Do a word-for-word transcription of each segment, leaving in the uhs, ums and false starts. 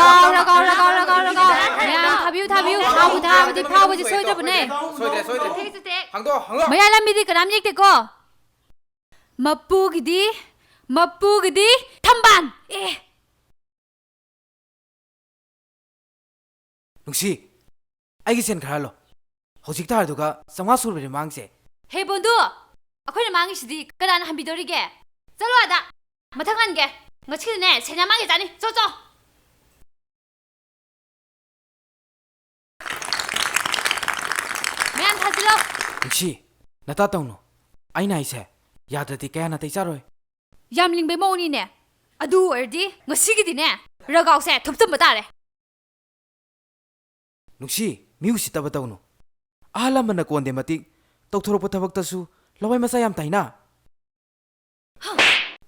ꯂꯥꯎ, ꯂꯥꯎ, ꯂꯥꯎ, ꯂꯥꯎ, ꯂꯥꯎ, ꯂꯥꯎ, ꯂꯥꯎ꯫ ꯃꯌꯥꯝ ꯊꯥꯕꯤꯌꯨ, ꯊꯥꯕꯤꯌꯨ꯫ ꯊꯥꯕꯨ ꯊꯥꯕꯗꯤ ꯐꯥꯎꯕꯁꯦ ꯁꯣꯏꯗ꯭ꯔꯕꯅꯦ꯫ ꯁꯣꯏꯗ꯭ꯔꯦ, ꯁꯣꯏꯗ꯭ꯔꯦ꯫ ꯍꯥꯡꯗꯣꯛꯑꯣ, ꯍꯥꯡꯗꯣꯛꯑꯣ꯫ ꯃꯌꯥꯏ ꯂꯝꯕꯤꯗꯤ ꯀꯅꯥꯝ ꯌꯦꯛꯇꯦꯀꯣ꯫ ꯃꯄꯨꯒꯤꯗꯤ, ꯃꯄꯨꯒꯤꯗꯤ ꯊꯝꯕꯥꯜ꯫ ꯑꯦ꯫ ꯅꯨꯡꯁꯤ, ꯑꯩꯒꯤ ꯁꯦꯟ ꯈꯔ ꯍꯜꯂꯣ꯫ ꯍꯧꯖꯤꯛ ꯇꯥꯔꯗꯨꯒ ꯆꯥꯝꯃꯉꯥ ꯁꯨꯔꯕꯅꯦ ꯃꯥꯡꯁꯦ꯫ ꯍꯦ ꯕꯣꯟꯗꯨ, ꯑꯩꯈꯣꯏꯅ ꯃꯥꯡꯉꯤꯁꯤꯗꯤ ꯀꯅꯥꯅ ꯍꯟꯕꯤꯗꯧꯔꯤꯒꯦ? ꯆꯠꯂꯣ ꯑꯥꯗ꯫ ꯃꯊꯪ ꯍꯟꯒꯦ꯫ ꯉꯁꯤꯗꯤꯅꯦ ꯁꯦꯟ ꯌꯥꯝ ꯃꯥꯡꯒꯦ ꯆꯥꯅꯤ꯫ ꯆꯣ, ꯆꯣ꯫ ꯃꯌꯥꯝ ꯊꯥꯖꯤꯜꯂꯣ꯫ ꯅꯨꯡꯁꯤ, ꯅꯇꯥ ꯇꯧꯅꯨ꯫ ꯑꯩꯅ ꯍꯥꯏꯁꯦ ꯌꯥꯗ꯭ꯔꯗꯤ ꯀꯌꯥ ꯅꯥꯇꯩ ꯆꯥꯔꯣꯏ꯫ ꯌꯥꯝ ꯂꯤꯡꯕꯩ ꯃꯑꯣꯡꯅꯤꯅꯦ꯫ ꯑꯗꯨ ꯑꯣꯏꯔꯗꯤ ꯉꯁꯤꯒꯤꯗꯤꯅꯦ ꯔꯒꯥꯎꯁꯦ ꯊꯨꯞꯆꯟꯕ ꯇꯥꯔꯦ꯫ ꯅꯨꯡꯁꯤ, ꯃꯤ ꯎꯁꯤꯠꯇꯕ ꯇꯧꯅꯨ꯫ ꯑꯍꯜ ꯂꯃꯟꯅ ꯀꯣꯟꯗꯦ ꯃꯇꯤꯛ ꯇꯧꯊꯣꯔꯛꯄ ꯊꯕꯛꯇꯁꯨ ꯂꯋꯥꯏ ꯃꯆꯥ ꯌꯥꯝ ꯇꯥꯏꯅ꯫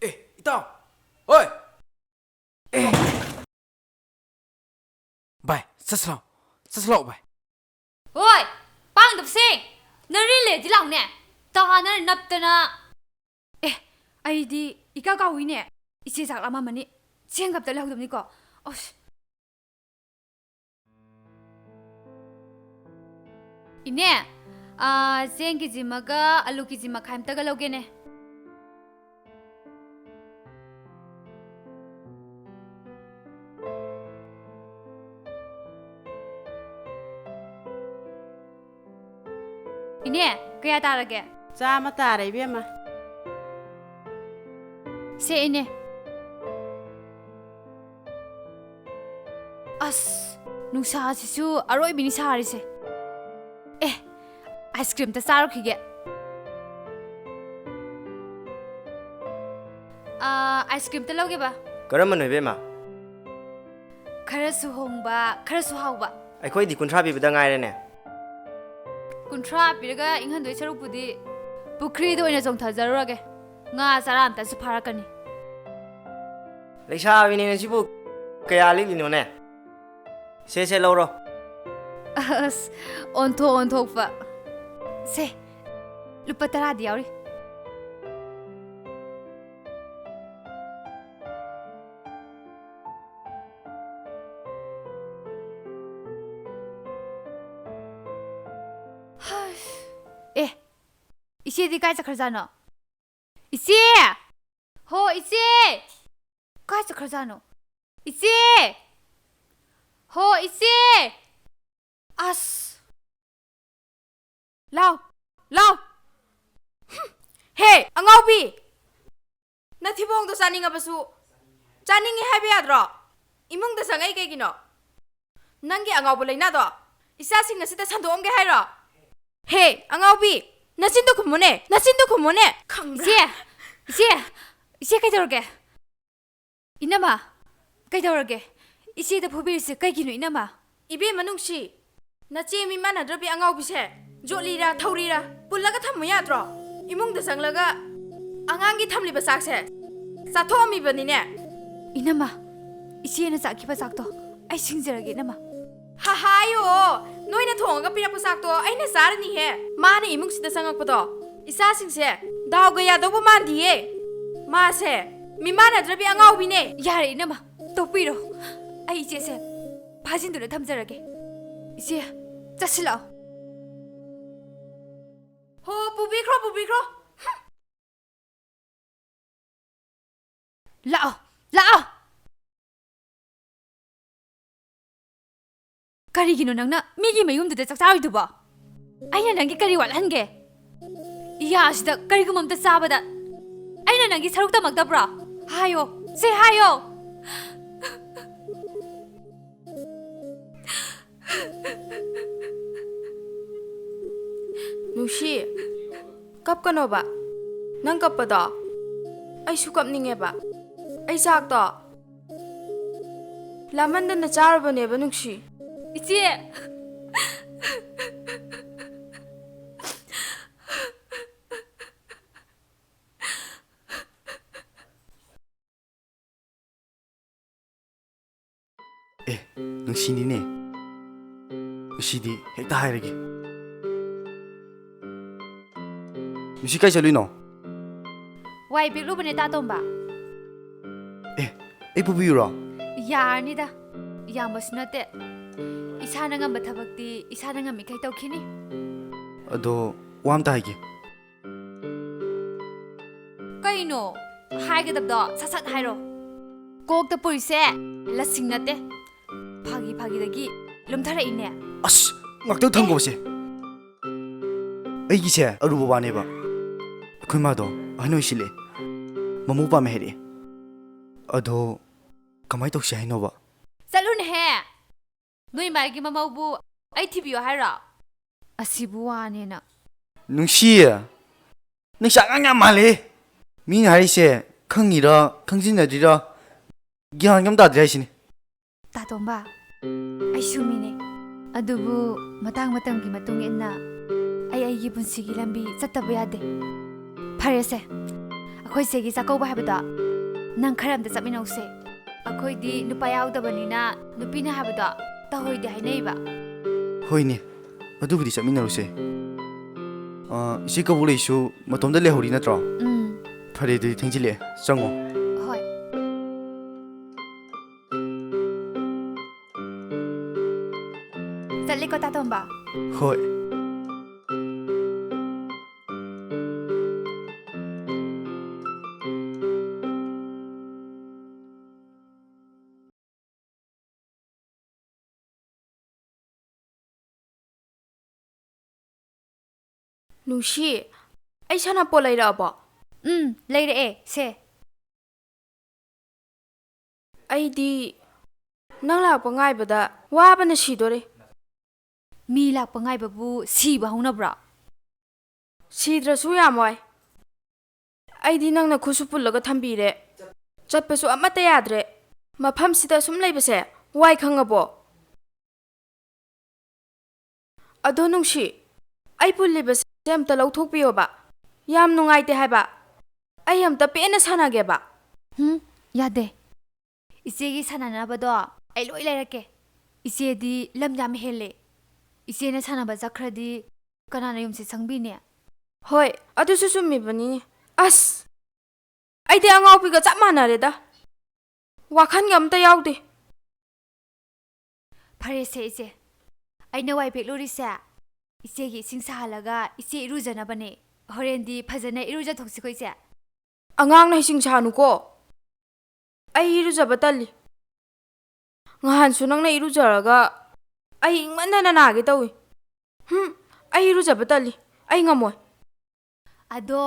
ꯑꯦ, ꯏꯇꯥꯎ! ꯍꯣꯏ! ꯑꯦ! ꯚꯥꯏ, ꯆꯠꯁꯤ ꯂꯥꯎ꯫ ꯆꯠꯁꯤ ꯂꯥꯎ, ꯚꯥꯏ꯫ ꯍꯣꯏ! ꯄꯥꯡꯗꯕꯁꯦ! ꯅꯔꯦꯟ ꯂꯩꯔꯗꯤ ꯂꯥꯎꯅꯦ! ꯇꯥꯅꯔ ꯅꯞꯇꯅ꯫ ꯑꯦ, ꯑꯩꯗꯤ ꯏꯀꯥ ꯀꯥꯎꯏꯅꯦ꯫ ꯏꯆꯦ ꯆꯥꯛ ꯂꯥꯝꯃꯝꯃꯅꯤ꯫ ꯆꯦꯡꯒ ꯑꯝꯇ ꯂꯩꯍꯧꯗꯕꯅꯤꯀꯣ꯫ ꯑꯁ! ꯏꯅꯦ, ꯑꯥ, ꯆꯦꯡ ꯀꯦꯖꯤ ꯑꯃꯒ ꯑꯂꯨ ꯀꯦꯖꯤ ꯃꯈꯥꯏ ꯑꯝꯇꯒ ꯂꯧꯒꯦꯅꯦ꯫ ꯏꯅꯦ, ꯀꯌꯥ ꯇꯥꯔꯒꯦ? ꯆꯥꯝꯃ ꯇꯥꯔꯦ, ꯏꯕꯦꯝꯃ꯫ ꯁꯦ, ꯏꯅꯦ꯫ ꯑꯁ, ꯅꯨꯡꯁꯥꯁꯤꯁꯨ ꯑꯔꯣꯏꯕꯤꯅꯤ ꯁꯥꯔꯤꯁꯦ꯫ ꯑꯦ, ꯑꯥꯏꯁ ꯀ꯭ꯔꯤꯝ ꯑꯝꯇ ꯆꯥꯔꯨꯈꯤꯒꯦ꯫ ꯑꯥ, ꯑꯥꯏꯁ ꯀ꯭ꯔꯤꯝ ꯑꯝꯇ ꯂꯧꯒꯦꯕ꯫ ꯀꯔꯝꯕꯅꯣ, ꯏꯕꯦꯝꯃ? ꯈꯔꯁꯨ ꯍꯣꯡꯕ, ꯈꯔꯁꯨ ꯍꯥꯎꯕ꯫ ꯑꯩꯈꯣꯏꯗꯤ ꯀꯨꯟꯊ꯭ꯔꯥ ꯄꯤꯕꯗ ꯉꯥꯏꯔꯦꯅꯦ꯫ ꯀꯨꯟꯊ꯭ꯔꯥ ꯄꯤꯔꯒ ꯏꯪꯍꯟꯗꯣꯏ ꯁꯔꯨꯛꯄꯨꯗꯤ ꯄꯨꯈ꯭ꯔꯤꯗ ꯑꯣꯏꯅ ꯆꯣꯡꯊꯖꯔꯨꯔꯒꯦ꯫ ꯉꯥ ꯆꯔꯥ ꯑꯝꯇꯁꯨ ꯐꯥꯔꯛꯀꯅꯤ꯫ ꯂꯩꯁꯥꯕꯤꯅꯦꯅ ꯁꯤꯕꯨ ꯀꯌꯥ ꯂꯤꯛꯂꯤꯅꯣꯅꯦ? ꯁꯦ, ꯁꯦ, ꯂꯧꯔꯣ꯫ ꯑꯁ, ꯑꯣꯟꯊꯣꯛ ꯑꯣꯟꯊꯣꯛꯄ꯫ ꯁꯦ, ꯂꯨꯄꯥ ꯇꯔꯥꯗꯤ ꯌꯥꯎꯔꯤ꯫ ꯏꯆꯦꯗꯤ ꯀꯥꯏ ꯆꯠꯈ꯭ꯔꯖꯥꯠꯅꯣ? ꯏꯆꯦ! ꯍꯣ, ꯏꯆꯦ! ꯀꯥꯏ ꯆꯠꯈ꯭ꯔꯖꯥꯠꯅꯣ? ꯏꯆꯦ! ꯍꯣ, ꯏꯆꯦ! ꯑꯁ! ꯂꯥꯎ! ꯂꯥꯎ! ꯍꯨꯝ! ꯍꯦ, ꯑꯉꯥꯎꯕꯤ! ꯅꯊꯤꯕꯣꯡꯗꯣ ꯆꯥꯅꯤꯡꯉꯕꯁꯨ ꯆꯥꯅꯤꯡꯉꯤ ꯍꯥꯏꯕ ꯌꯥꯗ꯭ꯔꯣ? ꯏꯃꯨꯡꯗ ꯆꯪꯉꯛꯏ ꯀꯩꯒꯤꯅꯣ? ꯅꯪꯒꯤ ꯑꯉꯥꯎꯕ ꯂꯩꯅꯥꯗꯣ ꯏꯆꯥꯁꯤꯡ ꯑꯁꯤꯗ ꯁꯟꯗꯣꯛꯑꯝꯒꯦ ꯍꯥꯏꯔꯣ? ꯍꯦ, ꯑꯉꯥꯎꯕꯤ! ꯅꯆꯤꯟꯗꯣ ꯈꯨꯝꯃꯨꯅꯦ! ꯅꯆꯤꯟꯗꯣ ꯈꯨꯝꯃꯨꯅꯦ! ꯈꯪꯕ꯭ꯔꯥ? ꯏꯆꯦ! ꯏꯆꯦ! ꯏꯆꯦ, ꯀꯩꯗꯧꯔꯒꯦ? ꯏꯅꯝꯃ! ꯀꯩꯗꯧꯔꯒꯦ? ꯏꯆꯦꯗ ꯐꯨꯕꯤꯔꯤꯁꯦ ꯀꯩꯒꯤꯅꯣ, ꯏꯅꯝꯃ? ꯏꯕꯦꯝꯃ ꯅꯨꯡꯁꯤ, ꯅꯆꯦ ꯃꯤꯃꯥꯟꯅꯗ꯭ꯔꯕꯤ ꯑꯉꯥꯎꯕꯤꯁꯦ ꯖꯣꯠꯂꯤꯔꯥ ꯊꯧꯔꯤꯔꯥ ꯄꯨꯜꯂꯒ ꯊꯝꯃꯨ ꯌꯥꯗ꯭ꯔꯣ? ꯏꯃꯨꯡꯗ ꯆꯪꯂꯒ ꯑꯉꯥꯡꯒꯤ ꯊꯝꯂꯤꯕ ꯆꯥꯛꯁꯦ ꯆꯥꯊꯣꯛꯑꯝꯃꯤꯕꯅꯤꯅꯦ꯫ ꯏꯅꯝꯃ, ꯏꯆꯦꯅ ꯆꯥꯈꯤꯕ ꯆꯥꯛꯇꯣ ꯑꯩ ꯁꯤꯡꯖꯔꯒꯦ, ꯏꯅꯝꯃ꯫ ꯍꯥ, ꯍꯥꯏꯌꯣ, ꯅꯣꯏꯅ ꯊꯣꯡꯉꯒ ꯄꯤꯔꯛꯄ ꯆꯥꯛꯇꯣ ꯑꯩꯅ ꯆꯥꯔꯅꯤꯍꯦ꯫ ꯃꯥꯅ ꯏꯃꯨꯡꯁꯤꯗ ꯆꯪꯉꯛꯄꯗꯣ ꯏꯆꯥꯁꯤꯡꯁꯦ ꯗꯥꯎꯒ ꯌꯥꯗꯧꯕ ꯃꯥꯟꯗꯤꯌꯦ꯫ ꯃꯥꯁꯦ ꯃꯤꯃꯥꯟꯅꯗ꯭ꯔꯕꯤ ꯑꯉꯥꯎꯕꯤꯅꯦ꯫ ꯌꯥꯔꯦ, ꯏꯅꯝꯃ, ꯇꯣꯛꯄꯤꯔꯣ꯫ ꯑꯩ ꯏꯆꯦꯁꯦ ꯐꯥꯖꯤꯟꯗꯨꯅ ꯊꯝꯖꯔꯒꯦ꯫ ꯏꯆꯦ, ꯆꯠꯁꯤꯜꯂꯛꯑꯣ꯫ ꯍꯣ, ꯄꯨꯕꯤꯈ꯭ꯔꯣ, ꯄꯨꯕꯤꯈ꯭ꯔꯣ꯫ ꯂꯥꯛꯑꯣ, ꯂꯥꯛꯑꯣ꯫ ꯀꯔꯤꯒꯤꯅꯣ ꯅꯪꯅ ꯃꯤꯒꯤ ꯃꯌꯨꯝꯗꯨꯗ ꯆꯥꯛ ꯆꯥꯔꯤꯗꯨꯕꯣ? ꯑꯩꯅ ꯅꯪꯒꯤ ꯀꯔꯤ ꯋꯥꯠꯍꯟꯒꯦ? ꯏꯌꯥꯁꯤꯗ ꯀꯔꯤꯒꯨꯝꯕ ꯑꯝꯇ ꯆꯥꯕꯗ ꯑꯩꯅ ꯅꯪꯒꯤ ꯁꯔꯨꯛ ꯇꯝꯃꯛꯇꯕ꯭ꯔꯣ? ꯍꯥꯏꯌꯣ, ꯁꯦ ꯍꯥꯏꯌꯣ꯫ ꯅꯨꯡꯁꯤ, ꯀꯞꯀꯅꯣꯕ꯫ ꯅꯪ ꯀꯞꯄꯗꯣ ꯑꯩꯁꯨ ꯀꯞꯅꯤꯡꯉꯦꯕ꯫ ꯑꯩ ꯆꯥꯛꯇꯣ ꯂꯥꯃꯟꯗꯅ ꯆꯥꯔꯨꯕꯅꯦꯕ, ꯅꯨꯡꯁꯤ꯫ ꯏꯆꯦ! ꯑꯦ, ꯅꯨꯡꯁꯤꯅꯤꯅꯦ꯫ ꯅꯨꯡꯁꯤꯗꯤ ꯍꯦꯛꯇ ꯍꯥꯏꯔꯒꯦ꯫ ꯅꯨꯡꯁꯤ, ꯀꯥꯏ ꯆꯠꯂꯨꯏꯅꯣ? ꯋꯥꯏ ꯄꯦꯛꯂꯨꯕꯅꯦ, ꯇꯥ ꯇꯣꯝꯕ꯫ ꯑꯦ, ꯑꯩ ꯄꯨꯕꯤꯌꯨꯔꯣ? ꯌꯥꯔꯅꯤꯗ, ꯌꯥꯝꯕꯁꯨ ꯅꯠꯇꯦ꯫ ꯏꯁꯥꯅ ꯉꯝꯕ ꯊꯕꯛꯇꯤ ꯏꯁꯥꯅ ꯉꯝꯃꯤꯈꯩ ꯇꯧꯈꯤꯅꯤ꯫ ꯑꯗꯣ, ꯋꯥ ꯑꯝꯇ ꯍꯥꯏꯒꯦ꯫ ꯀꯩꯅꯣ? ꯍꯥꯏꯒꯗꯕꯗꯣ ꯁꯠ ꯁꯠ ꯍꯥꯏꯔꯣ꯫ ꯀꯣꯛꯇ ꯄꯨꯔꯤꯁꯦ ꯂꯁꯤꯡ ꯅꯠꯇꯦ꯫ ꯐꯥꯒꯤ ꯐꯥꯒꯤꯗꯒꯤ ꯂꯨꯝꯊꯔꯛꯏꯅꯦ꯫ ꯑꯁ, ꯉꯥꯛꯇꯪ ꯊꯝꯈꯣꯁꯦ꯫ ꯑꯩꯒꯤꯁꯦ ꯑꯔꯨꯕ ꯋꯥꯅꯦꯕ꯫ ꯑꯩꯈꯣꯏ ꯃꯥꯗꯣ ꯑꯍꯟ ꯑꯣꯏꯁꯤꯜꯂꯛꯑꯦ, ꯃꯃꯧ ꯄꯥꯝꯃꯦ ꯍꯥꯏꯔꯛꯑꯦ꯫ ꯑꯗꯣ ꯀꯃꯥꯏꯅ ꯇꯧꯁꯤ ꯍꯥꯏꯅꯣꯕ? ꯆꯠꯂꯨꯅꯦꯍꯦ꯫ ꯅꯣꯏ ꯃꯥꯒꯤ ꯃꯃꯧꯕꯨ ꯑꯩ ꯊꯤꯕꯤꯌꯣ ꯍꯥꯏꯔꯣ? ꯑꯁꯤꯕꯨ ꯋꯥꯅꯦꯅ꯫ ꯅꯨꯡꯁꯤ, ꯅꯪꯁꯦ ꯑꯉꯥꯡ ꯌꯥꯝ ꯃꯥꯜꯂꯦ꯫ ꯃꯤꯅ ꯍꯥꯏꯔꯤꯁꯦ ꯈꯪꯉꯤꯔꯥ ꯈꯪꯖꯤꯟꯅꯗ꯭ꯔꯤꯔꯥ ꯒ꯭ꯌꯥꯟ ꯑꯃ ꯇꯥꯗ꯭ꯔꯦ ꯍꯥꯏꯁꯤꯅꯤ꯫ ꯇꯥꯇꯣꯝꯕ, ꯑꯩꯁꯨ ꯃꯤꯅꯦ꯫ ꯑꯗꯨꯕꯨ ꯃꯇꯥꯡ ꯃꯇꯝꯒꯤ ꯃꯇꯨꯡ ꯏꯟꯅ ꯑꯩ ꯑꯩꯒꯤ ꯄꯨꯟꯁꯤꯒꯤ ꯂꯝꯕꯤ ꯆꯠꯇꯕ ꯌꯥꯗꯦ꯫ ꯐꯔꯦꯁꯦ, ꯑꯩꯈꯣꯏ ꯆꯦꯒꯤ ꯆꯥꯛꯀꯧꯕ ꯍꯥꯏꯕꯗꯣ ꯅꯪ ꯈꯔ ꯑꯝꯇ ꯆꯠꯃꯤꯟꯅꯧꯁꯦ꯫ ꯑꯩꯈꯣꯏꯗꯤ ꯅꯨꯄꯥ ꯌꯥꯎꯗꯕꯅꯤꯅ ꯅꯨꯄꯤꯅ ꯍꯥꯏꯕꯗꯣ ꯇꯧꯍꯣꯏꯗꯦ ꯍꯥꯏꯅꯩꯕ꯫ ꯍꯣꯏꯅꯦ, ꯑꯗꯨꯕꯨꯗꯤ ꯆꯠꯃꯤꯟꯅꯔꯨꯁꯦ꯫ ꯑ, ꯏꯆꯦ ꯀꯕꯣꯛꯂꯩꯁꯨ ꯃꯇꯣꯝꯇ ꯂꯩꯍꯧꯔꯤ ꯅꯠꯇ꯭ꯔꯣ? ꯎꯝ꯫ ꯐꯔꯦ, ꯑꯗꯨꯗꯤ ꯊꯦꯡꯖꯤꯜꯂꯛꯑꯦ, ꯆꯪꯉꯣ꯫ ꯍꯣꯏ꯫ ꯆꯠꯂꯦꯀꯣ, ꯇꯥꯇꯣꯝꯕ꯫ ꯍꯣꯏ꯫ ꯅꯨꯡꯁꯤ, ꯑꯩ ꯁꯥꯟꯅꯄꯣꯠ ꯂꯩꯔꯛꯑꯕꯣ? ꯎꯝ, ꯂꯩꯔꯛꯑꯦ, ꯁꯦ꯫ ꯑꯩꯗꯤ ꯅꯪ ꯂꯥꯛꯄ ꯉꯥꯏꯕꯗ ꯋꯥꯕꯅ ꯁꯤꯗꯣꯔꯦ꯫ ꯃꯤ ꯂꯥꯛꯄ ꯉꯥꯏꯕꯕꯨ ꯁꯤꯕ ꯍꯧꯅꯕ꯭ꯔꯣ? ꯁꯤꯗ꯭ꯔꯁꯨ ꯌꯥꯝ ꯋꯥꯏ꯫ ꯑꯩꯗꯤ ꯅꯪꯅ ꯈꯨꯠꯁꯨ ꯄꯨꯜꯂꯒ ꯊꯝꯕꯤꯔꯦ꯫ ꯆꯠꯄꯁꯨ ꯑꯃꯠꯇ ꯌꯥꯗ꯭ꯔꯦ꯫ ꯃꯐꯝꯁꯤꯗ ꯁꯨꯝ ꯂꯩꯕꯁꯦ ꯋꯥꯏ ꯈꯪꯉꯕꯣ? ꯑꯗꯣ ꯅꯨꯡꯁꯤ, ꯑꯩ ꯄꯨꯜꯂꯤꯕꯁꯦ ꯑꯝꯇ ꯂꯧꯊꯣꯛꯄꯤꯌꯣꯕ꯫ ꯌꯥꯝ ꯅꯨꯡꯉꯥꯏꯇꯦ ꯍꯥꯏꯕ꯫ ꯑꯩ ꯑꯝꯇ ꯄꯦꯟꯅ ꯁꯥꯟꯅꯒꯦꯕ꯫ ꯍꯨꯝ, ꯌꯥꯗꯦ꯫ ꯏꯆꯦꯒꯤ ꯁꯥꯟꯅꯅꯕꯗꯣ ꯑꯩ ꯂꯣꯏ ꯂꯩꯔꯛꯀꯦ꯫ ꯏꯆꯦꯗꯤ ꯂꯝ ꯌꯥꯝ ꯍꯦꯜꯂꯦ꯫ ꯏꯆꯦꯅ ꯁꯥꯟꯅꯕ ꯆꯠꯈ꯭ꯔꯗꯤ ꯀꯅꯥꯅ ꯌꯨꯝꯁꯦ ꯁꯪꯕꯤꯅꯤ? ꯍꯣꯏ, ꯑꯗꯨꯁꯨ ꯆꯨꯝꯃꯤꯕꯅꯤꯅꯦ꯫ ꯑꯁ! ꯑꯩꯗꯤ ꯑꯉꯥꯎꯕꯤꯒ ꯆꯞ ꯃꯥꯟꯅꯔꯦꯗ꯫ ꯋꯥꯈꯜꯒ ꯑꯝꯇ ꯌꯥꯎꯗꯦ꯫ ꯐꯔꯦꯁꯦ ꯏꯆꯦ, ꯑꯩꯅ ꯋꯥꯏ ꯄꯦꯛꯂꯨꯔꯤꯁꯦ ꯏꯆꯦꯒꯤ ꯏꯁꯤꯡ ꯁꯥꯍꯜꯂꯒ ꯏꯆꯦ ꯏꯔꯨꯖꯅꯕꯅꯦ꯫ ꯍꯣꯔꯦꯟꯗꯤ ꯐꯖꯅ ꯏꯔꯨꯖꯊꯣꯛꯁꯤꯀꯣ ꯏꯆꯦ꯫ ꯑꯉꯥꯡꯅ ꯍꯩꯁꯤꯡ ꯁꯥꯅꯨꯀꯣ꯫ ꯑꯩ ꯏꯔꯨꯖꯕ ꯇꯜꯂꯤ꯫ ꯉꯍꯥꯟꯁꯨ ꯅꯪꯅ ꯏꯔꯨꯖꯔꯒ ꯑꯩ ꯏꯪꯃꯟꯗꯅ ꯅꯥꯒꯦ ꯇꯧꯏ꯫ ꯍꯨꯝ, ꯑꯩ ꯏꯔꯨꯖꯕ ꯇꯜꯂꯤ꯫ ꯑꯩ ꯉꯝꯃꯣꯏ꯫ ꯑꯗꯣ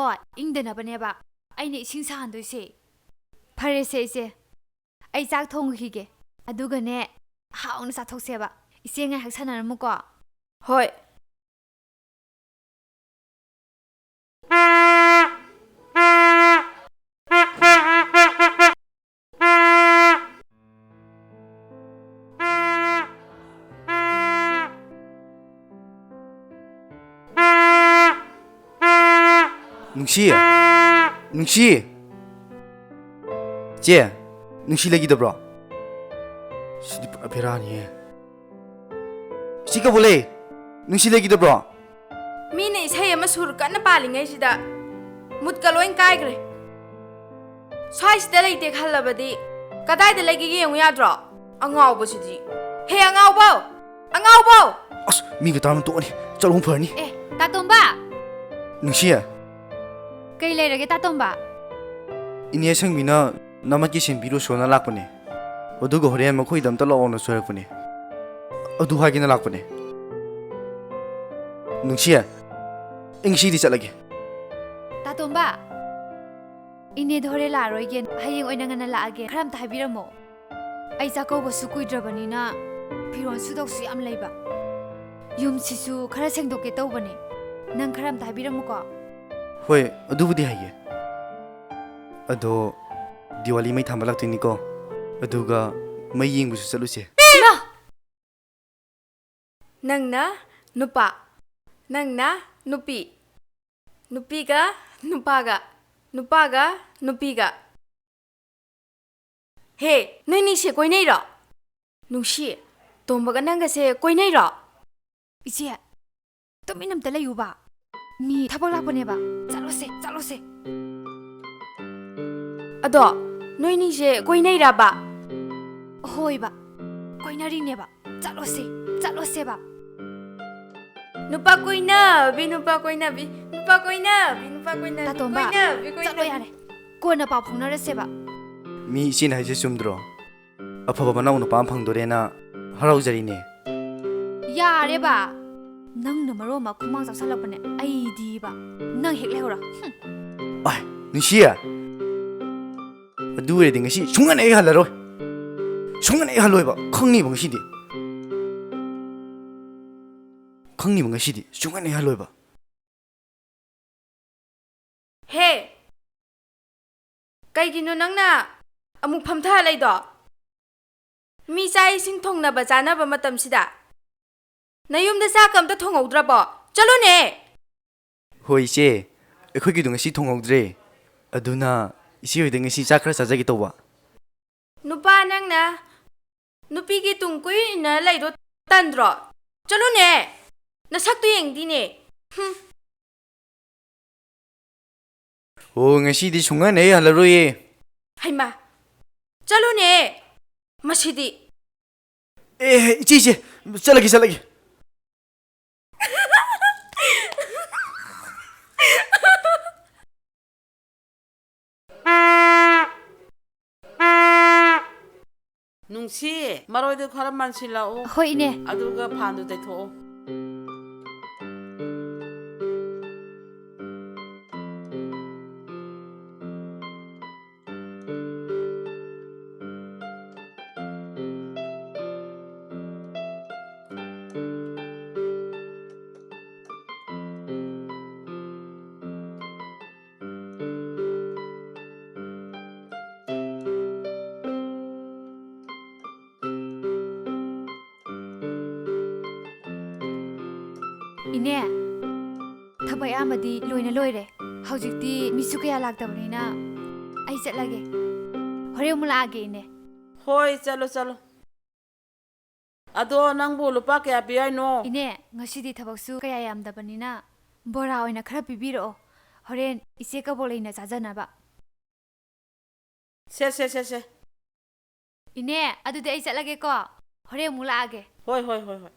ꯏꯪꯗꯅꯕꯅꯦꯕ ꯑꯩꯅ ꯏꯁꯤꯡ ꯁꯥꯍꯟꯗꯣꯏꯁꯦ꯫ ꯐꯔꯦꯁꯦ ꯏꯆꯦ, ꯑꯩ ꯆꯥꯛ ꯊꯣꯡꯈꯤꯒꯦ꯫ ꯑꯗꯨꯒꯅꯦ, ꯍꯥꯎꯅ ꯆꯥꯊꯣꯛꯁꯦꯕ꯫ ꯏꯆꯦ ꯉꯥꯏꯍꯥꯛ ꯁꯥꯟꯅꯔꯝꯃꯨꯀꯣ꯫ ꯍꯣꯏ꯫ ꯅꯨꯡꯁꯤ! ꯅꯨꯡꯁꯤ! ꯆꯦ, ꯅꯨꯡꯁꯤ ꯂꯩꯈꯤꯗꯕ꯭ꯔꯣ? ꯁꯤꯗꯤ ꯄꯨꯔꯥ ꯕꯦꯔꯥꯅꯤꯍꯦ꯫ ꯁꯤ ꯀꯕꯨ ꯂꯩ? ꯅꯨꯡꯁꯤ ꯂꯩꯈꯤꯗꯕ꯭ꯔꯣ? ꯃꯤꯅ ꯏꯁꯩ ꯑꯃ ꯁꯨꯔ ꯀꯟꯅ ꯄꯥꯜꯂꯤꯉꯩꯁꯤꯗ ꯃꯨꯠꯀ ꯂꯣꯏ ꯀꯥꯏꯈ꯭ꯔꯦ꯫ ꯁ꯭ꯋꯥꯏꯁꯤꯗ ꯂꯩꯇꯦ ꯈꯜꯂꯕꯗꯤ ꯀꯗꯥꯏꯗ ꯂꯩꯒꯦ ꯌꯦꯡꯉꯨ ꯌꯥꯗ꯭ꯔꯣ? ꯑꯉꯥꯎꯕꯁꯤꯗꯤ꯫ ꯍꯦ ꯑꯉꯥꯎꯕꯧ! ꯑꯉꯥꯎꯕꯧ! ꯑꯁ, ꯃꯤꯒ ꯇꯥꯔꯝ ꯇꯣꯛꯑꯅꯤ꯫ ꯆꯠꯂꯨ ꯐꯔꯅꯤ꯫ ꯑꯦ, ꯇꯥꯇꯣꯝꯕ! ꯅꯨꯡꯁꯤ! ꯀꯩ ꯂꯩꯔꯒꯦ, ꯇꯥꯇꯣꯝꯕ? ꯏꯅꯦ ꯑꯁꯪꯕꯤꯅ ꯅꯃꯠꯀꯤ ꯁꯦꯝꯕꯤꯔꯨꯁꯣꯅ ꯂꯥꯛꯄꯅꯦ꯫ ꯑꯗꯨꯒ ꯍꯣꯔꯦꯟ ꯃꯈꯣꯏꯗ ꯑꯝꯇ ꯂꯥꯛꯑꯣꯅꯁꯨ ꯍꯥꯏꯔꯛꯄꯅꯦ꯫ ꯑꯗꯨ ꯍꯥꯏꯒꯦꯅ ꯂꯥꯛꯄꯅꯦ꯫ ꯅꯨꯡꯁꯤ, ꯑꯩ ꯉꯁꯤꯗꯤ ꯆꯠꯂꯒꯦ꯫ ꯇꯥꯇꯣꯝꯕ, ꯏꯅꯦꯗꯣ ꯍꯣꯔꯦꯟ ꯂꯥꯛꯑꯔꯣꯏꯒꯦ, ꯍꯌꯦꯡ ꯑꯣꯏꯅ ꯉꯟꯅ ꯂꯥꯛꯑꯒꯦ꯫ ꯈꯔ ꯑꯝꯇ ꯍꯥꯏꯕꯤꯔꯝꯃꯣ꯫ ꯑꯩ ꯆꯥꯛꯀꯧꯕꯁꯨ ꯀꯨꯏꯗ꯭ꯔꯕꯅꯤꯅ ꯐꯤꯔꯣꯜ ꯁꯨꯗꯧꯁꯨ ꯌꯥꯝ ꯂꯩꯕ꯫ ꯌꯨꯝꯁꯤꯁꯨ ꯈꯔ ꯁꯦꯡꯗꯣꯛꯀꯦ ꯇꯧꯕꯅꯦ꯫ ꯅꯪ ꯈꯔ ꯑꯝꯇ ꯍꯥꯏꯕꯤꯔꯝꯃꯨꯀꯣ꯫ ꯍꯣꯏ, ꯑꯗꯨꯕꯨꯗꯤ ꯍꯥꯏꯒꯦ꯫ ꯑꯗꯣ ꯗꯤꯋꯥꯂꯤ ꯃꯩ ꯊꯥꯟꯕ ꯂꯥꯛꯇꯣꯏꯅꯤꯀꯣ꯫ ꯑꯗꯨꯒ ꯃꯩ ꯌꯦꯡꯕꯁꯨ ꯆꯠꯂꯨꯁꯦ꯫ ꯏꯃꯥ! ꯅꯪꯅ ꯅꯨꯄꯥ, ꯅꯪꯅ ꯅꯨꯄꯤ, ꯅꯨꯄꯤꯒ ꯅꯨꯄꯥꯒ, ꯅꯨꯄꯥꯒ ꯅꯨꯄꯤꯒ꯫ ꯍꯦ, ꯅꯣꯏꯅꯤꯁꯦ ꯀꯣꯏꯅꯩꯔꯣ? ꯅꯨꯡꯁꯤ, ꯇꯣꯝꯕꯒ ꯅꯪꯒꯁꯦ ꯀꯣꯏꯅꯩꯔꯣ? ꯏꯆꯦ, ꯇꯨꯃꯤꯟ ꯑꯝꯇ ꯂꯩꯌꯨꯕ꯫ ꯃꯤ ꯊꯕꯛ ꯂꯥꯛꯄꯅꯦꯕ꯫ ꯆꯠꯂꯣꯁꯦ, ꯆꯠꯂꯣꯁꯦ꯫ ꯑꯗꯣ, ꯅꯣꯏꯅꯤꯁꯦ ꯀꯣꯏꯅꯩꯔꯕ? ꯍꯣꯏꯕ, ꯀꯣꯏꯅꯔꯤꯅꯦꯕ꯫ ꯆꯠꯂꯣꯁꯦ, ꯆꯠꯂꯣꯁꯦꯕ꯫ ꯅꯨꯄꯥ ꯀꯣꯏꯅꯕꯤ, ꯅꯨꯄꯥ ꯀꯣꯏꯅꯕꯤ, ꯅꯨꯄꯥ ꯀꯣꯏꯅꯕꯤ, ꯅꯨꯄꯥ ꯀꯣꯏꯅꯕꯤ, ꯇꯥꯇꯣꯝꯕ, ꯀꯣꯏꯅꯕꯤ, ꯀꯣꯏꯅꯕꯤ꯫ ꯆꯠꯂꯣ ꯌꯥꯔꯦ꯫ ꯀꯣꯟꯅ ꯄꯥꯎ ꯐꯥꯎꯅꯔꯁꯦꯕ꯫ ꯃꯤ ꯏꯆꯦꯅ ꯍꯥꯏꯁꯦ ꯆꯨꯝꯗ꯭ꯔꯣ? ꯑꯐꯕ ꯃꯅꯥꯎ ꯅꯨꯄꯥ ꯑꯃ ꯐꯪꯗꯣꯔꯦꯅ ꯍꯔꯥꯎꯖꯔꯤꯅꯦ꯫ ꯌꯥꯔꯦꯕ꯫ ꯅꯪꯅ ꯃꯔꯣꯟ ꯑꯃ ꯈꯨꯃꯥꯡ ꯆꯥꯎꯁꯜꯂꯛꯄꯅꯦ꯫ ꯑꯩꯗꯤꯕ꯫ ꯅꯪ ꯍꯦꯛ ꯂꯩꯍꯧꯔꯣ꯫ ꯍꯨꯝ꯫ ꯑꯥꯏ, ꯅꯨꯡꯁꯤ꯫ ꯑꯗꯨ ꯑꯣꯏꯔꯗꯤ ꯉꯁꯤ ꯁꯨꯡꯍꯟ ꯍꯦꯛ ꯍꯜꯂꯔꯣꯏ꯫ ꯁꯨꯡꯍꯟ ꯍꯦꯛ ꯍꯜꯂꯣꯏꯕ꯫ ꯈꯪꯅꯤꯕ ꯉꯁꯤꯗꯤ꯫ ꯈꯪꯅꯤꯕ ꯉꯁꯤꯗꯤ꯫ ꯁꯨꯡꯍꯟ ꯍꯦꯛ ꯍꯜꯂꯣꯏꯕ꯫ ꯍꯦ! ꯀꯩꯒꯤꯅꯣ ꯅꯪꯅ ꯑꯃꯨꯛ ꯐꯝꯊ ꯂꯩꯗꯣ? ꯃꯤ ꯆꯥꯛ ꯏꯁꯤꯡ ꯊꯣꯡꯅꯕ ꯆꯥꯅꯕ ꯃꯇꯝꯁꯤꯗ ꯅꯌꯨꯝꯗ ꯆꯥꯛꯀ ꯑꯝꯇ ꯊꯣꯡꯍꯧꯗ꯭ꯔꯕꯣ? ꯆꯠꯂꯨꯅꯦ! ꯍꯣꯏ ꯏꯆꯦ, ꯑꯩꯈꯣꯏꯒꯤꯗꯣ ꯉꯁꯤ ꯊꯣꯡꯍꯧꯗ꯭ꯔꯦ꯫ ꯑꯗꯨꯅ ꯏꯆꯦ ꯍꯣꯏꯗ ꯉꯁꯤ ꯆꯥꯛ ꯈꯔ ꯆꯥꯖꯒꯦ ꯇꯧꯕ꯫ ꯅꯨꯄꯥ ꯅꯪꯅ ꯅꯨꯄꯤꯒꯤ ꯇꯨꯡ ꯀꯣꯏ ꯏꯟꯅ ꯂꯩꯗꯣ ꯇꯟꯗ꯭ꯔꯣ? ꯆꯠꯂꯨꯅꯦ! ꯅꯁꯛꯇꯨ ꯌꯦꯡꯗꯤꯅꯦ꯫ ꯍꯨꯝ꯫ ꯑꯣ, ꯉꯁꯤꯗꯤ ꯁꯨꯡꯍꯟ ꯍꯦꯛ ꯍꯜꯂꯔꯣꯏꯌꯦ꯫ ꯍꯩꯃꯥ! ꯆꯠꯂꯨꯅꯦ! ꯃꯁꯤꯗꯤ꯫ ꯑꯦ, ꯏꯆꯦ, ꯏꯆꯦ, ꯆꯠꯂꯒꯦ, ꯆꯠꯂꯒꯦ꯫ ꯅꯨꯡꯁꯤ, ꯃꯔꯣꯏꯗꯨ ꯈꯔ ꯃꯟꯁꯤꯜꯂꯛꯎ꯫ ꯍꯣꯏ, ꯏꯅꯦ꯫ ꯑꯗꯨꯒ ꯐꯥꯟꯗꯨ ꯇꯩꯊꯣꯛꯑꯣ꯫ ꯏꯅꯦ, ꯊꯕꯛ ꯑꯌꯥꯝꯕꯗꯤ ꯂꯣꯏꯅ ꯂꯣꯏꯔꯦ꯫ ꯍꯧꯖꯤꯛꯇꯤ ꯃꯤꯁꯨ ꯀꯌꯥ ꯂꯥꯛꯇꯕꯅꯤꯅ ꯑꯩ ꯆꯠꯂꯒꯦ꯫ ꯍꯣꯔꯦꯟ ꯑꯃꯨꯛ ꯂꯥꯛꯑꯒꯦ, ꯏꯅꯦ꯫ ꯍꯣꯏ, ꯆꯠꯂꯣ, ꯆꯠꯂꯣ꯫ ꯑꯗꯣ ꯅꯪꯕꯨ ꯂꯨꯄꯥ ꯀꯌꯥ ꯄꯤ ꯍꯥꯏꯅꯣ? ꯏꯅꯦ, ꯉꯁꯤꯗꯤ ꯊꯕꯛꯁꯨ ꯀꯌꯥ ꯌꯥꯝꯗꯕꯅꯤꯅ ꯕꯣꯔꯥ ꯑꯣꯏꯅ ꯈꯔ ꯄꯤꯕꯤꯔꯛꯑꯣ꯫ ꯍꯣꯔꯦꯟ ꯏꯆꯦ ꯀꯕꯣꯛ ꯂꯩꯅ ꯆꯥꯖꯅꯕ꯫ ꯁꯦ, ꯁꯦ, ꯁꯦ, ꯁꯦ꯫ ꯏꯅꯦ, ꯑꯗꯨꯗꯤ ꯑꯩ ꯆꯠꯂꯒꯦꯀꯣ꯫ ꯍꯣꯔꯦꯟ ꯑꯃꯨꯛ ꯂꯥꯛꯑꯒꯦ꯫ ꯍꯣꯏ, ꯍꯣꯏ, ꯍꯣꯏ, ꯍꯣꯏ꯫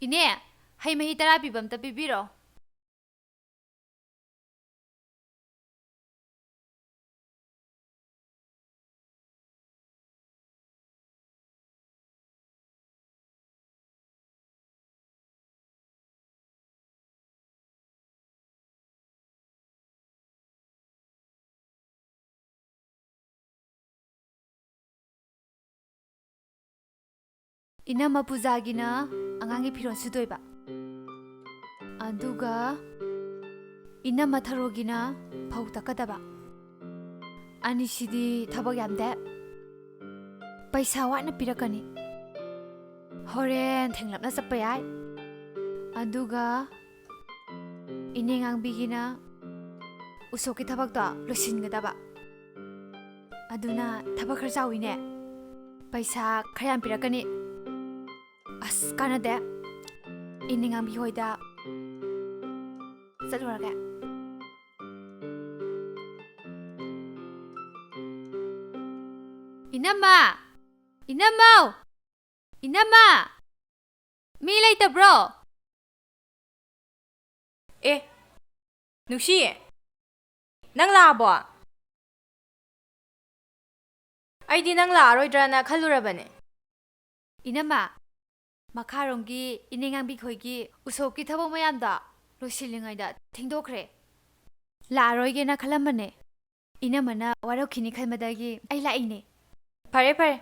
ꯏꯅꯦ, ꯍꯩ ꯃꯍꯤ ꯇꯔꯥ ꯄꯤꯕ ꯑꯝꯇ ꯄꯤꯕꯤꯔꯣ꯫ ꯏꯅꯝꯃ ꯄꯨꯖꯥꯒꯤꯅ ꯑꯉꯥꯡꯒꯤ ꯐꯤꯔꯣꯜ ꯁꯨꯗꯣꯏꯕ, ꯑꯗꯨꯒ ꯏꯅꯝꯃ ꯊꯔꯣꯒꯤꯅ ꯐꯧ ꯇꯛꯀꯗꯕ꯫ ꯑꯅꯤꯁꯤꯗꯤ ꯊꯕꯛ ꯌꯥꯝꯗꯦ, ꯄꯩꯁꯥ ꯋꯥꯠꯅ ꯄꯤꯔꯛꯀꯅꯤ꯫ ꯍꯣꯔꯦꯟ ꯊꯦꯡꯂꯞꯅ ꯆꯠꯄ ꯌꯥꯏ꯫ ꯑꯗꯨꯒ ꯏꯅꯦ ꯉꯥꯡꯕꯤꯒꯤꯅ ꯎꯁꯣꯞꯀꯤ ꯊꯕꯛꯇꯣ ꯂꯣꯏꯁꯤꯟꯒꯗꯕ꯫ ꯑꯗꯨꯅ ꯊꯕꯛ ꯈꯔ ꯆꯥꯎꯋꯤꯅꯦ꯫ ꯄꯩꯁꯥ ꯈꯔ ꯌꯥꯝ ꯄꯤꯔꯛꯀꯅꯤ꯫ ꯑꯁ, ꯀꯥꯟꯅꯗꯦ꯫ ꯏꯅꯦ ꯉꯥꯡꯕꯤ ꯍꯣꯏꯗ ꯆꯠꯂꯨꯔꯒꯦ꯫ ꯏꯅꯝꯃ! ꯏꯅꯝꯃꯧ! ꯏꯅꯝꯃ! ꯃꯤ ꯂꯩꯇꯕ꯭ꯔꯣ? ꯑꯦ, ꯅꯨꯡꯁꯤ, ꯅꯪ ꯂꯥꯛꯑꯕꯣ? ꯑꯩꯗꯤ ꯅꯪ ꯂꯥꯛꯑꯔꯣꯏꯗ꯭ꯔꯅ ꯈꯜꯂꯨꯔꯕꯅꯦ꯫ ꯏꯅꯝꯃ, ꯃꯈꯥꯔꯣꯝꯒꯤ ꯏꯅꯦ ꯉꯥꯡꯕꯤ ꯈꯣꯏꯒꯤ ꯎꯁꯣꯞꯀꯤ ꯊꯕꯛ ꯃꯌꯥꯝꯗꯣ ꯂꯣꯏꯁꯤꯜꯂꯤꯉꯩꯗ ꯊꯦꯡꯗꯣꯛꯈ꯭ꯔꯦ꯫ ꯂꯥꯛꯑꯔꯣꯏꯒꯦꯅ ꯈꯜꯂꯝꯕꯅꯦ꯫ ꯏꯅꯝꯃꯅ ꯋꯥꯔꯧꯈꯤꯅꯤ ꯈꯟꯕꯗꯒꯤ ꯑꯩ ꯂꯥꯛꯏꯅꯦ꯫ ꯐꯔꯦ, ꯐꯔꯦ꯫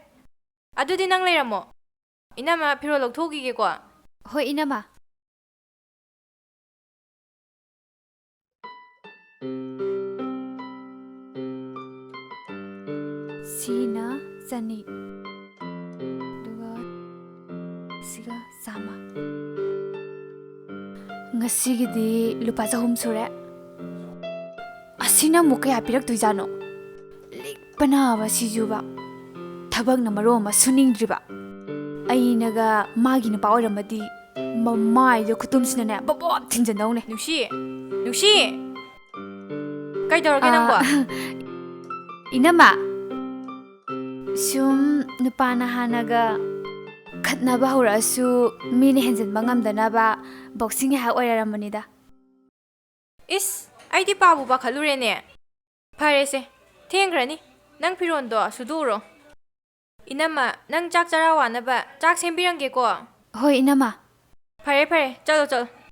ꯑꯗꯨꯗꯤ ꯅꯪ ꯂꯩꯔꯝꯃꯣ꯫ ꯏꯅꯝꯃ, ꯐꯤꯔꯣꯜ ꯂꯧꯊꯣꯛꯈꯤꯒꯦꯀꯣ꯫ ꯍꯣꯏ, ꯏꯅꯝꯃ꯫ ꯁꯤꯅ ꯆꯅꯤ, ꯑꯗꯨꯒ ꯁꯤꯒ ꯆꯥꯝꯃ꯫ ꯉꯁꯤꯒꯤꯗꯤ ꯂꯨꯄꯥ ꯆꯍꯨꯝ ꯁꯨꯔꯦ꯫ ꯑꯁꯤꯅ ꯑꯃꯨꯛ ꯀꯌꯥ ꯄꯤꯔꯛꯇꯣꯏꯖꯥꯠꯅꯣ? ꯂꯤꯛꯄꯅꯕ ꯁꯤꯁꯨꯕ꯫ ꯊꯕꯛꯅ ꯃꯔꯣꯟ ꯑꯃ ꯁꯨꯅꯤꯡꯗ꯭ꯔꯤꯕ꯫ ꯑꯩꯅꯒ ꯃꯥꯒꯤ ꯅꯨꯄꯥ ꯑꯣꯏꯔꯝꯃꯗꯤ ꯃꯃꯥꯏꯗ ꯈꯨꯇꯨꯝꯁꯤꯅꯅꯦ ꯕꯣꯕꯣꯞ ꯊꯤꯟꯖꯟꯗꯧꯅꯦ꯫ ꯅꯨꯡꯁꯤ! ꯅꯨꯡꯁꯤ! ꯀꯩꯗꯧꯔꯒꯦ ꯅꯪꯕꯣ? ꯑꯥ, ꯏꯅꯝꯃ, ꯁꯨꯝ ꯅꯨꯄꯥ ꯅꯍꯥꯅꯒ ꯈꯠꯅꯕ ꯍꯧꯔꯛꯑꯁꯨ ꯃꯤꯅ ꯍꯦꯟꯖꯤꯟꯕ ꯉꯝꯗꯅꯕ ꯕꯣꯛꯁꯤꯡ ꯉꯥꯏꯍꯥꯛ ꯑꯣꯏꯔꯔꯝꯕꯅꯤꯗ꯫ ꯏꯁ, ꯑꯩꯗꯤ ꯄꯥꯕꯨ ꯄꯥꯈꯠꯂꯨꯔꯦꯅꯦ꯫ ꯐꯔꯦꯁꯦ, ꯊꯦꯡꯈ꯭ꯔꯅꯤ꯫ ꯅꯪ ꯐꯤꯔꯣꯟꯗꯣ ꯁꯨꯗꯣꯛꯎꯔꯣ꯫ ꯏꯅꯝꯃ, ꯅꯪ ꯆꯥꯛ ꯆꯔꯥ ꯋꯥꯅꯕ ꯆꯥꯛ ꯁꯦꯝꯕꯤꯔꯝꯒꯦꯀꯣ꯫ ꯍꯣꯏ, ꯏꯅꯝꯃ꯫ ꯐꯔꯦ, ꯐꯔꯦ, ꯆꯠꯂꯣ, ꯆꯠꯂꯣ꯫